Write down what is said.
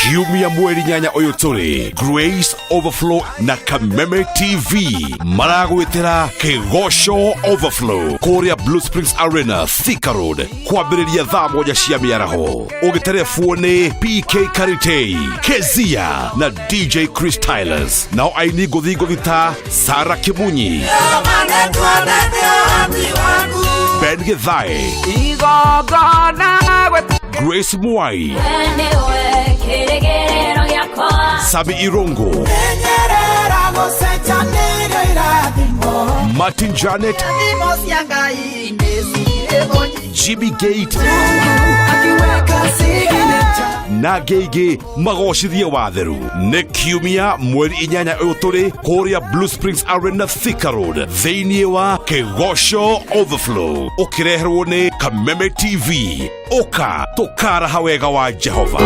Kiumia mweri 8 ũyũ tũrĩ, Grace Overflow na Kameme TV maragwĩtĩra Kĩgoco Overflow kũrĩa Blue Springs Arena, Thika Road, kwambĩrĩria thaa 7 cia mĩaraho. Ũgĩterebwo nĩ PK Karitei, Kezia na DJ Chris Tylers, nao aini ngũthi ngũthi ta Sara Kimunyi, Ben Githae, Grace Mwai, Sami Irungu, Martin Janet, Jimmy Gate na ngĩingĩ magocithie watheru. Nĩ kiumia mweri 8 ũyũ tũrĩ kũrĩa Blue Springs Arena, Thika Road, thĩinĩ wa Kĩgoco Overflow, ũkĩreherwo nĩ Kameme TV. Ũka tũkaraha wega wa Jehova.